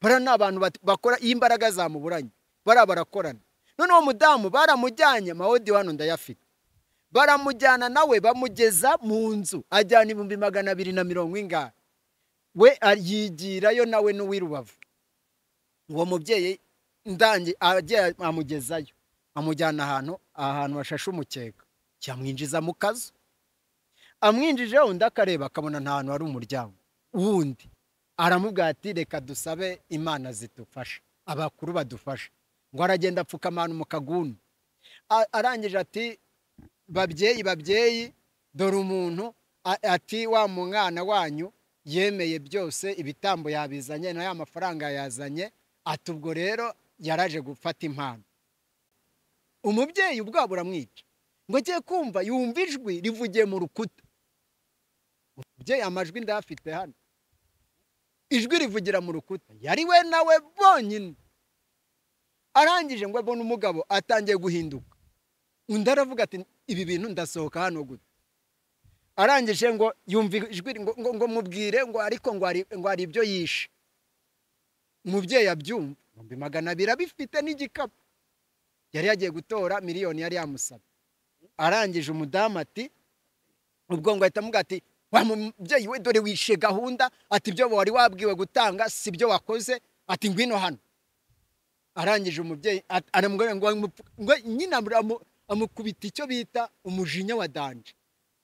S1: Bariya ni abantu bakora iyo imbaraga zamuburanye, bariya barakorana. Noneho umudamu baramujyanye, amawodi hano ndayafite, baramujyana nawe bamugeza mu nzu, ajyana 240,000 ingahe, we yigirayo nawe n'uw'i Rubavu. Uwo mubyeyi ndangi agiye amugezayo, amujyana ahantu hashashe umukeka, cyamwinjiza mu kazu. Amwinjije undi akareba akabona nta hantu hari umuryango wundi, aramubwira ati reka dusabe Imana zidufasha, abakuru badufasha. Ngo aragenda apfukama ahantu mu kaguni, arangije ati babyeyi babyeyi, dore umuntu ati wa mwana wanyu yemeye byose, ibitambo yabizanye na ya mafaranga yazanye, ati ubwo rero yaraje gufata impano. Umubyeyi ubwabo uramwica, ngo agiye kumva yumva ijwi rivugiye mu rukuta. Umubyeyi amajwi ndayafite hano, ijwi rivugira mu rukuta, yari we nawe bonyine. Arangije ngo abone umugabo atangiye guhinduka, undi aravuga ati ibi bintu ndasohoka hano gute? Arangije ngo yumva ijwi ngo mubwire ngo ariko ngo ari ibyo yishe. Umubyeyi abyumva, 200,000 abifite n'igikapu, yari yagiye gutora miliyoni yari yamusabye. Arangije umudamu ati ubwo ngo ahita amuga ati wa mubyeyi we dore wishe gahunda, ati ibyo wari wabwiwe gutanga si byo wakoze, ati ngwino hano. Arangije umubyeyi aramubwira ngo nyine amukubita icyo bita umujinya wa danje.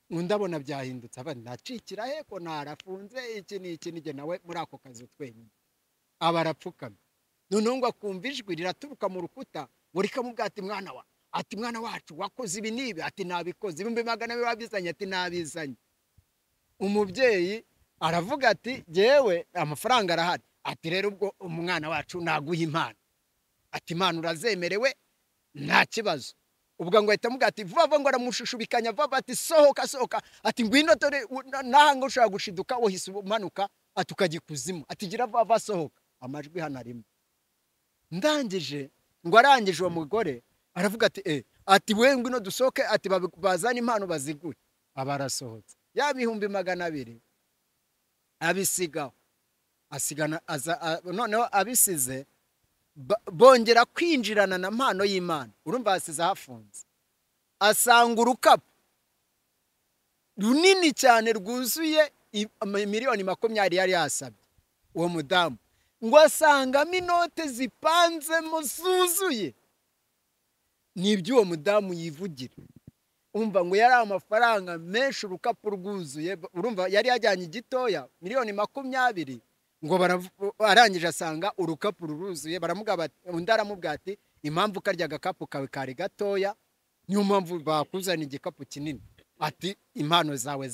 S1: Undi abona byahindutse, aba nacikira he ko narafunze iki n'iki n'ige nawe muri ako kazi twenyine. Aba arapfukamye. Noneho ngo akumva ijwi riraturuka mu rukuta ngo rikamubwira ati mwana wa, ati mwana wacu wakoze ibi n'ibi, ati nabikoze, 200,000 wabizanye, ati nabizanye. Umubyeyi aravuga ati jewe amafaranga arahari, ati rero ubwo umwana wacu naguha impano, ati impano urazemerewe nta kibazo. Ubwo ngo ahita amuga ati vuba vuba, ngo aramushushubikanya vuba, ati sohoka sohoka, ati ngwino dore nahanga ushobora gushiduka wohise umanuka, ati ukajya ikuzimu, ati gira vuba vuba sohoka. Amajwi hano arimo. Ndangije ngo arangije uwo mugore aravuga ati ati we ngwino dusohoke, ati bazane impano baziguhe. Aba arasohotse, ya 200,000 abisigaho, asigana noneho abisize bongera kwinjirana na mpano y'Imana. Urumva asize hafunze, asanga urukapu runini cyane rwuzuye 20,000,000 yari yasabye uwo mudamu, ngo asangamo inote zipanzemo zuzuye. Nibyo uwo mudamu yivugira. Umva ngo yari amafaranga menshi, urukapu rwuzuye. Urumva yari yajyanye igitoya 20,000,000, ngo arangije asanga urukapu ruruzuye. Baramugaba, undi aramubwira ati impamvu karya agakapu kawe kari gatoya niyo mpamvu bakuzana igikapu kinini, ati impano zawe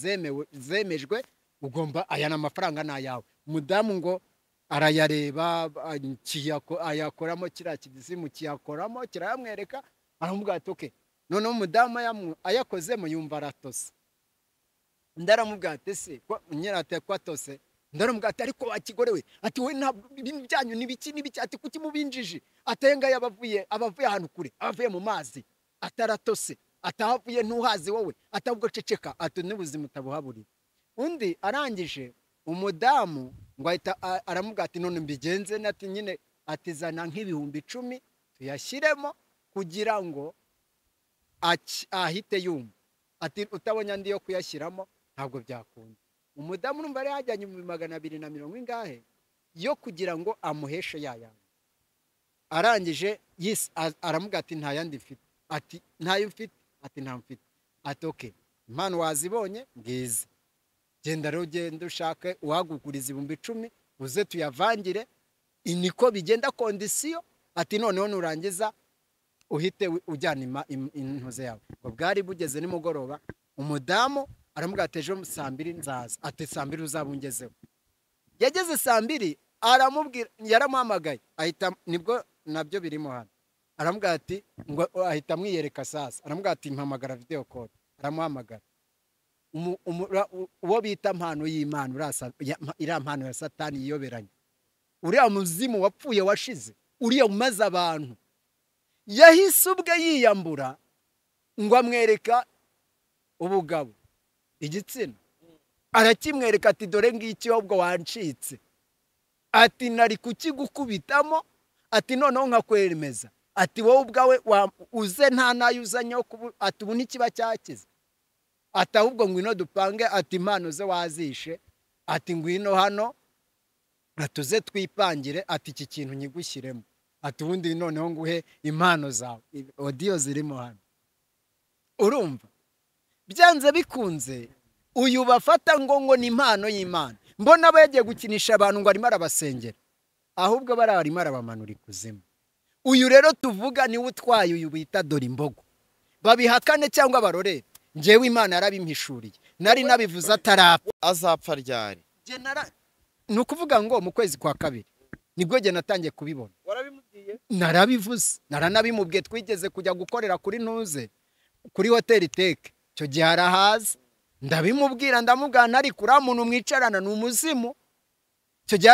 S1: zemejwe, ugomba aya n'amafaranga ni ayawe. Umudamu ngo arayareba, ayakoramo kiriya kizimu kiyakoramo kirayamwereka, aramubwira ati okay. Noneho umudamu ayakozemo yumva aratose. Undi aramubwira ati se nyirate ko atose? Undi aramubwira ati ariko wakigore we, ati we ntabwo ibintu byanyu ni biki n'ibiki, ati kuki mubinjije, ati aya ngaya abavuye ahantu kure, abavuye mu mazi, ataratose, atahavuye ntuhazi wowe, atabwo ceceka, ati n'ubuzima utabuhaburira. Undi arangije umudamu ngo ahita aramubwira ati none mbigenze ati nyine, ati zana nk'10,000 tuyashyiremo kugira ngo ahite yumva. Ati utabonye andi yo kuyashyiramo ntabwo byakunda. Umudamu urumva yari yajyanye 250 ingahe yo kugira ngo amuheshe yayandi. Arangije aramubwira ati nta yandi mfite. Ati ntayo mfite. Ati nta mfite. Ati okay, impano wazibonye ngize, genda rero ugende ushake uwaguguriza 10,000 uze tuyavangire, niko bigenda kondisiyo. Ati noneho nurangiza uhite ujyana intuze yawe. Ngo bwari bugeze nimugoroba, umudamu aramubwira ati ejo saa 2 nzaza. Ati saa 2 uzabungezeho. Yageze saa 2 aramubwira, yaramuhamagaye ahita, nibwo nabyo birimo hano. Aramubwira ati ngo ahita amwiyereka sasa. Aramubwira ati mpamagara video call. Aramuhamagara. Uwo bita mpano y'Imana, iriya mpano ya Satani yiyoberanye, uriya muzimu wapfuye washize, uriya umaze abantu, yahise ubwe yiyambura ngo amwereka ubugabo, igitsina arakimwereka. Ati dore ngiki ubwo wancitse. Ati nari kukigukubitamo. Ati noneho nkakwemeza. Ati wowe ubwawe uze nta nayo uzanye, ati ubu ntikiba cyakize. Ati ahubwo ngwino dupange. Ati impano ze wazishe. Ati ngwino hano atuze twipangire. Ati iki kintu nyigushyiremo. Ati ubundi noneho nguhe impano zawe. Audio zirimo hano. Urumva byanze bikunze uyu bafata ngo ni impano y'Imana. Mbona aba yagiye gukinisha abantu ngo arimo arabasengera, ahubwo bari arimo arabamanura ikuzimu. Uyu rero tuvuga niwe utwaye uyu bita dore imbogo. Babihakane cyangwa barorere, njyewe Imana yarabimpishuriye, nari nabivuze atarapfa.
S2: Azapfa ryari?
S1: Ni ukuvuga ngo mu kwezi kwa 2 nibwo jye natangiye kubibona.
S2: Warabimubwiye?
S1: Narabivuze, naranabimubwiye. Twigeze kujya gukorera kuri ntuze kuri hoteli teke, icyo gihe arahaza, ndabimubwira, ndamubwira ariko uriya muntu mwicarana ni umuzimu. Icyo gihe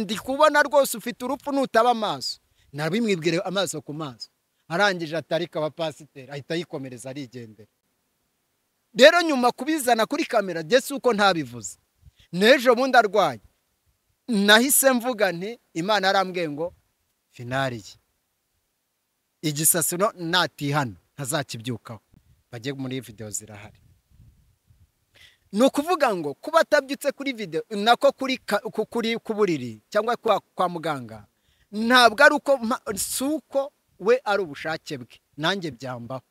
S1: ndi kubona rwose ufite urupfu nutaba amaso. Nabimwibwire amaso ku maso. Arangije atarika abapasiteri ahita yikomereza arigendera. Rero nyuma kubizana kuri kamera jye si uko ntabivuze. N'ejo bundi arwaye nahise mvuga nti Imana arambwiye ngo finali ye igisasino natihana ntazakibyukaho. Bajye muri video zirahari. Ni ukuvuga ngo kuba atabyutse kuri video nako kuri kuburiri cyangwa kwa muganga, ntabwo ari uko, si uko we ari ubushake bwe, nanjye byambaho.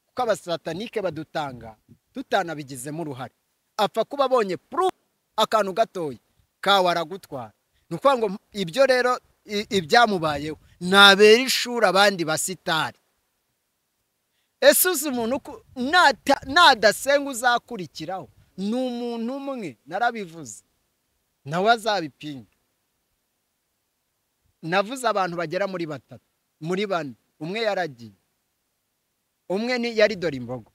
S1: Kuko abasatanike badutanga tutanabigizemo uruhare. Apfa kuba abonye proof akantu gatoya kawe aragutwara. Ni ukuvuga ngo ibyo rero ibyamubayeho nabera ishuri abandi basitari. Ese uzi umuntu nadasenga uzakurikiraho ni umuntu umwe, narabivuze nawe azabipinga. Navuze abantu bagera muri 3, muri 4. Umwe yaragiye, umwe ni yari dore imbogo.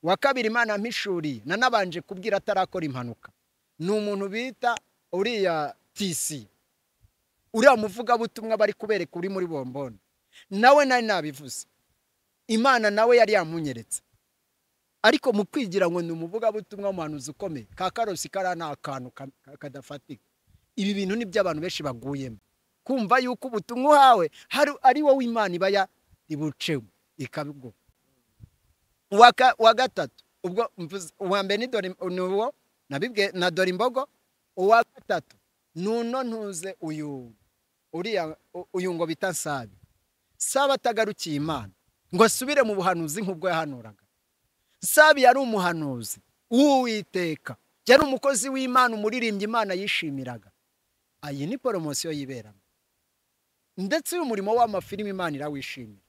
S1: Wa kabiri Imana mpishuriye, nanabanje kubwira atarakora impanuka, ni umuntu bita uriya TC, uriya muvugabutumwa bari kubereka uri muri bombone, nawe nari nabivuze. Imana nawe yari yamunyeretse, ariko mu kwigira ngo ni umuvugabutumwa w'umuhanuzi ukomeye, ka karosi kara nta kantu kadafatika. Ibi bintu ni by'abantu benshi baguyemo, kumva yuko ubutumwa uhawe ari wowe Imana iba yaribuceho ikabiguha. Uwa gatatu, ubwo uwa mbere ni dore uwo nabibwe na dore imbogo. Uwa gatatu nuno ntuze uyu uriya uyu ngo bita Nsabi. Saba atagarukiye Imana ngo asubire mu buhanuzi nk'ubwo yahanuraga. Nsabi yari umuhanuzi w'Uwiteka, yari umukozi w'Imana, umuririmbyi Imana yishimiraga. Iyi ni poromosiyo yiberamo, ndetse uyu murimo w'amafilimi Imana irawishimira.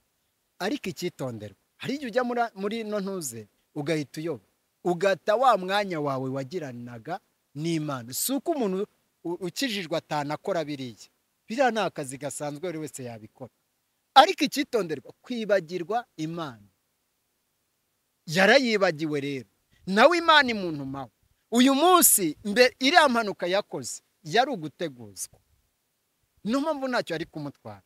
S1: Ariko icyitonderwa, hari igihe ujya muri no ntuze ugahita uyoba, ugata wa mwanya wawe wagiranaga n'Imana. Si uko umuntu ukijijwe atanakora biriya, biriya ni akazi gasanzwe buri wese yabikora. Ariko icyitonderwa, kwibagirwa Imana. Yarayibagiwe rero, nawe Imana imuntumaho. Uyu munsi mbe iriya mpanuka yakoze yari uguteguzwa, niyo mpamvu ntacyo yari kumutwara.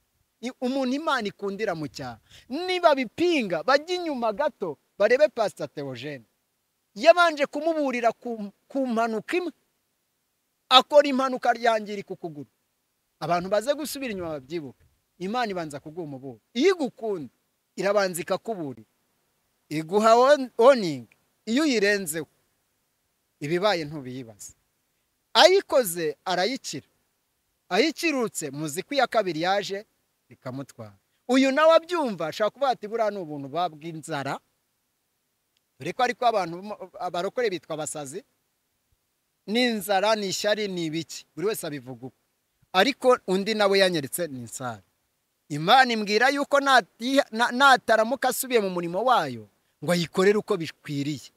S1: Umuntu Imana ikundira mu cyaha, niba bipinga bajya inyuma gato barebe Pastor Theogene. Yabanje kumuburira ku mpanuka imwe, akora impanuka yangirika ukuguru. Abantu baze gusubira inyuma babyibuke, Imana ibanza kuguha umuburo. Iyo igukunda irabanza ikakuburira, Iguha warning, iyo uyirenzeho ibibaye ntubiyibaza. Ayikoze arayikira, ayikirutse muzi ko iya kabiri yaje ikamutwara. Uyu nawe abyumva ashaka kuvuga ati buriya ni ubuntu bw'inzara, dore ko ariko abantu abarokore bitwa abasazi, n'inzara ni ishyari ni ibiki, buri wese abivuga uko. Ariko undi nawe yanyeretse ni insare. Imana imbwira yuko nataramuka asubiye mu murimo wayo ngo ayikorere uko bikwiriye,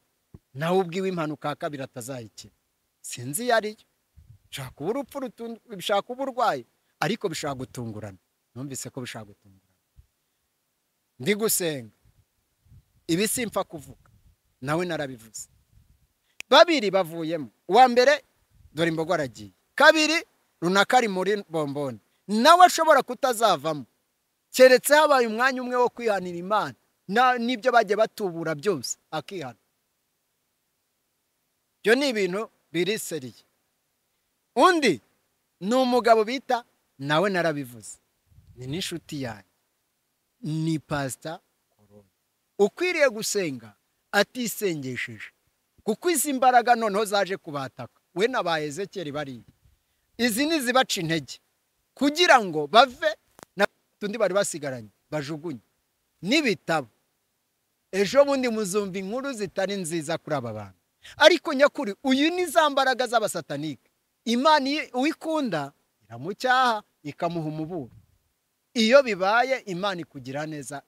S1: nawe ubwiwe impanuka ya kabiri atazayikira. Sinzi iyo ariyo, bishobora kuba urupfu, bishobora kuba uburwayi, ariko bishobora gutungurana. Numvise ko bishobora gutungurana. Ndi gusenga ibi simpfa kuvuga, nawe narabivuze. Babiri bavuyemo, uwa mbere dore imbogo aragiye, kabiri runaka ari muri bomboni, nawe ashobora kutazavamo keretse habaye umwanya umwe wo kwihanira Imana n'ibyo bagiye batubura byose akihana. Ibyo ni ibintu biriseriye. Undi ni umugabo bita, nawe narabivuze, ni n'inshuti yanjye, ni Pastor Korone, ukwiriye gusenga atisengesheje, kuko izi mbaraga noneho zaje kubataka we na ba Ezekiel bariya. Izi ni zibaca intege kugira ngo bave na tundi bari basigaranye bajugunye n'ibitabo. Ejo bundi muzumva inkuru zitari nziza kuri aba bantu. Ariko nyakuri uyu ni za mbaraga z'abasatanike. Imana uwikunda iramucyaha ikamuha umuburo. Iyo bibaye Imana ikugira neza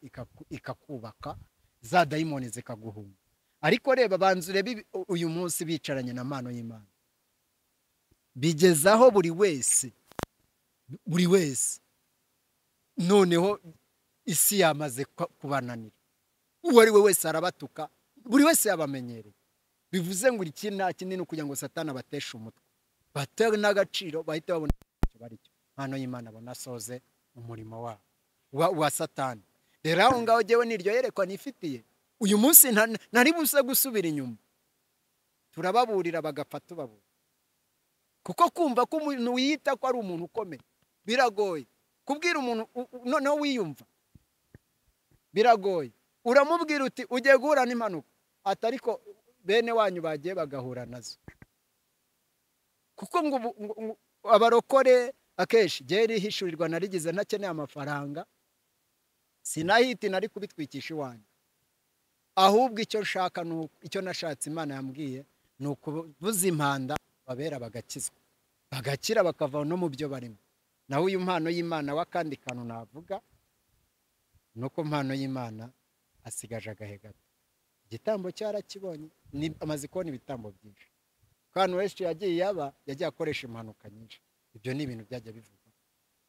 S1: ikakubaka, za dayimoni zikaguhunga. Ariko reba banzu urebe uyu munsi bicaranye na mpano y'Imana, bigezaho buri wese, buri wese noneho isi yamaze kubananira. Uwo ari we wese arabatuka, buri wese yabamenyereye. Bivuze ngo iki nta kindi ni ukugira ngo Satani abateshe umutwe, batere n'agaciro, bahite babona icyo bari cyo. Mpano y'Imana bonasoze umurimo wabo wa Satani. Rero aho ngaho jyewe niryo yerekwa nifitiye uyu munsi, ntari buze gusubira inyuma. Turababurira bagapfa tubabura, kuko kumva ko umuntu wiyita ko ari umuntu ukomeye biragoye. Kubwira umuntu noneho wiyumva biragoye. Uramubwira uti ugiye guhura n'impanuka, ati ariko bene wanyu bagiye bagahura nazo. Kuko ngo abarokore akenshi jye hishurirwa narigize ntakeneye amafaranga, sinahiti nari kubitwikisha iwanyu. Ahubwo icyo nshaka icyo nashatse Imana yambwiye ni ukubuza impanda babera bagakizwa, bagakira bakava no mu byo barimo. Naho uyu mpano y'Imana w'akandi kantu navuga nuko mpano y'Imana asigaje agahe gato. Igitambo cyarakibonye, ni amaze kubona ibitambo byinshi. Kandi wese yagiye yaba yagiye akoresha impanuka nyinshi. Ibyo ni ibintu byajya bivugwa,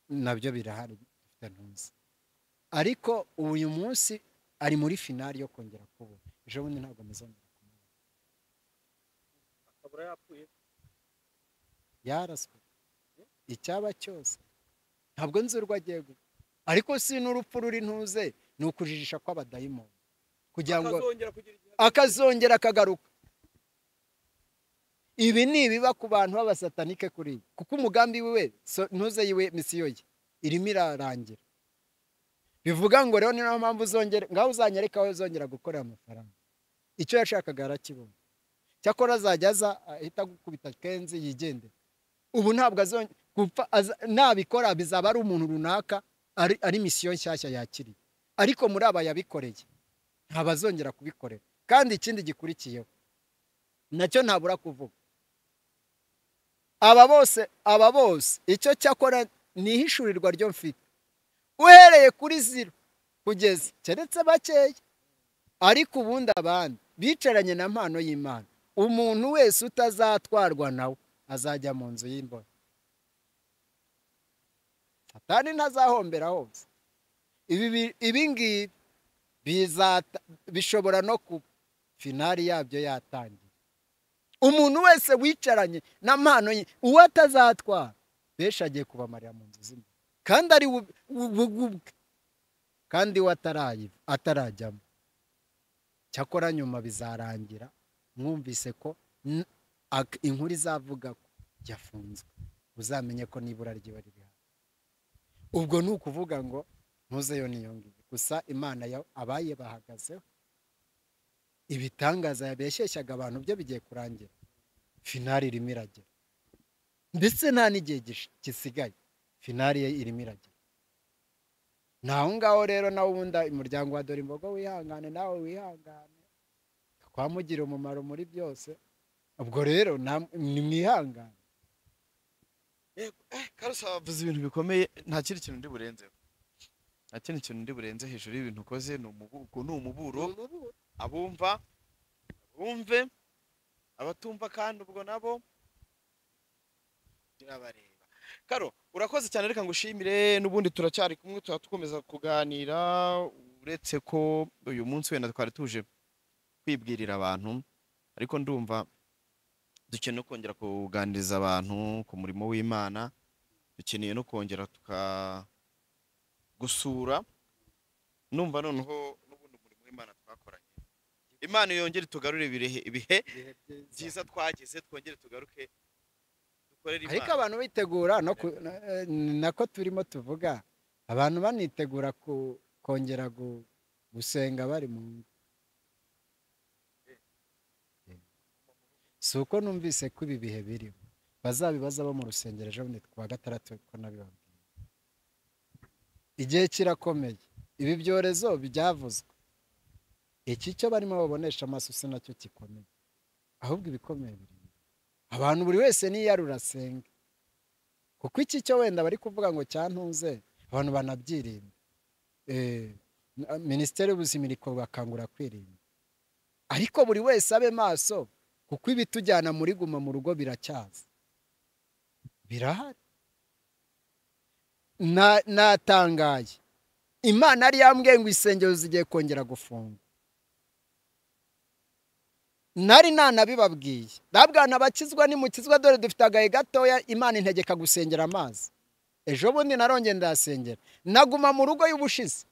S1: nabyo birahari dufite ntuzi. Ariko uyu munsi ari muri finali yo kongera kubona. Ejo bundi ntabwo muzongera kumubona.
S4: Akabura yapfuye,
S1: yaraswe, icyaba cyose ntabwo nzi urwo agiye gupfa. Ariko si n'urupfu ruri ntuze, ni ukujijisha kw'abadayimoni kugira ngo akazongera akagaruka. Ibi ni ibiba ku bantu b'abasatanike kuri, kuko umugambi wiwe ntuze yiwe misiyo ye irimo irarangira. Bivuga ngo rero niyo mpamvu uzongera ngaho uzanyereka aho uzongera gukorera amafaranga. Icyo yashakaga arakibona. Cyakora azajya aza ahita gukubita kenzi yigendera. Ubu ntabwo azongera gupfa, nabikora bizaba ari umuntu runaka ari misiyo nshyashya yakiriye. Ariko muri aba yabikoreye ntabazongera kubikorera. Kandi ikindi gikurikiyeho nacyo ntabura kuvuga, aba bose icyo cyakora ni ihishurirwa ryo mfite uhereye kuri zero kugeza keretse bakeya. Ariko ubundi abandi bicaranye na mpano y'Imana, umuntu wese utazatwarwa nawe azajya mu nzu y'imbohe. Satani ntazahombera hose. Ibi ngibi bishobora no kuba finali yabyo yatangiye. Umuntu wese wicaranye na mpano ye uwo atazatwara, benshi agiye kubamarira mu nzu z'imbohe, kandi ari ubwe, kandi we atarajyamo. Cyakora nyuma bizarangira mwumvise ko inkuru izavuga ko yafunzwe, uzamenye ko nibura ryiba riri hafi. Ubwo ni ukuvuga ngo ntuzeyo niyo ngiyo gusa, Imana abaye bahagazeho. Ibitangaza yabeshyeshyaga abantu byo bigiye kurangira, finali irimo iragera, ndetse nta n'igihe gisigaye, finali ye irimo iragera. Naho ngaho rero nawe ubundi umuryango wa Dore Imbogo wihangane, nawe wihangane, twamugira umumaro muri byose. Ubwo rero ni mwihangane.
S2: Karusa wavuze ibintu bikomeye, nta kindi kintu ndi burenzeho, nta kindi kintu ndi burenze hejuru y'ibintu ukoze. Ni umuburo, abumva bumve, abatumva kandi ubwo nabo birabareba. Karo urakoze cyane, reka ngushimire. N'ubundi turacyari kumwe, tukomeza kuganira, uretse ko uyu munsi wenda twari tuje kwibwirira abantu, ariko ndumva dukeneye no kongera kuganiriza abantu ku murimo w'Imana, dukeneye no kongera tukagusura. Numva noneho n'ubundi umurimo w'Imana twakoranye, Imana yongere tugarure ibihe byiza twagize, twongere tugaruke dukorere Imana.
S1: Ariko abantu bitegura no nako turimo tuvuga, abantu banitegura kongera gusenga bari mu ngo. Si uko numvise ko ibi bihe birimo, bazabibaza bo mu rusengero ejo bundi kuwa gatandatu ko nabibabwiye. Igihe kirakomeye, ibi byorezo byavuzwe, iki cyo barimo babonesha amaso si nacyo gikomeye, ahubwo ibikomeye biri abantu buri wese niyarura asenge, kuko iki cyo wenda bari kuvuga ngo cyantuze, abantu banabyirinda. Minisiteri y'ubuzima iri kubakangura kwirinda, ariko buri wese abe maso, kuko ibitujyana muri guma mu rugo biracyaza, birahari. Natangaye, Imana yari yambwiye ngo insengero zigiye kongera gufunga, nari nanabibabwiye, ndabwana bakizwa nimukizwa, dore dufite agahe gatoya, Imana integeka gusengera amazi. Ejo bundi narongeye ndasengera, naguma mu rugo y'ubushize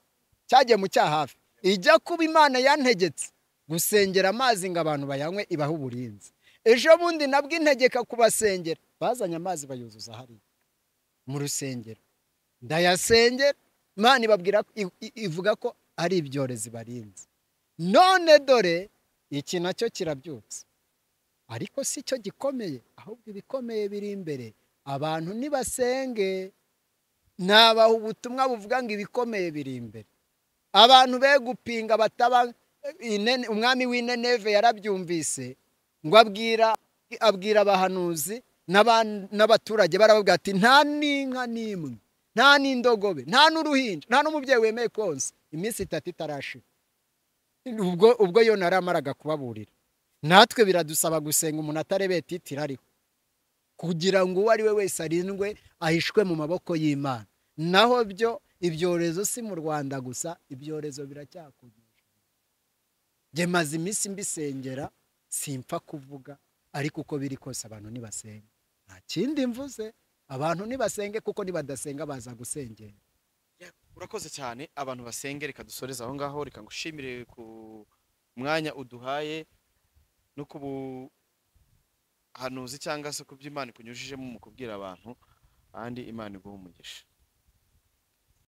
S1: cyagiye mu cyahafi, ijya kuba Imana yantegetse gusengera amazi ngo abantu bayanywe, ibaha uburinzi. Ejo bundi nabwo integeka kubasengera, bazanye amazi bayuzuza hariya mu rusengero, ndayasengera, Imana ibabwira, ivuga ko ari ibyorezo barinze. None dore iki nacyo kirabyutse, ariko si cyo gikomeye, ahubwo ibikomeye biri imbere. Abantu nibasenge, nabaha ubutumwa buvuga ngo ibikomeye biri imbere. Abantu be gupinga bataba. Umwami w'Ineneve yarabyumvise, ngo abwira abahanuzi n'abaturage, barababwira ati nta n'inka n'imwe, nta n'indogobe, nta n'uruhinja, nta n'umubyeyi wemeye konsa, iminsi 3 itarashira. Ubwo yo naramaraga kubaburira. Natwe biradusaba gusenga umuntu atarebeye titira ariho, kugira ngo uwo ari we wese arindwe, ahishwe mu maboko y'Imana. Naho byo ibyorezo si mu Rwanda gusa, ibyorezo biracyakomeje. Njye maze iminsi mbisengera, simpfa kuvuga, ariko uko biri kose abantu nibasenga. Nta kindi mvuze, abantu nibasenge, kuko nibadasenga baza gusengera.
S2: Urakoze cyane, abantu basenge. Reka dusoreze aho ngaho, reka ngushimire ku mwanya uduhaye no ku buhanuzi cyangwa se ku byo Imana ikunyujijemo mu kubwira abantu, kandi Imana iguhe umugisha.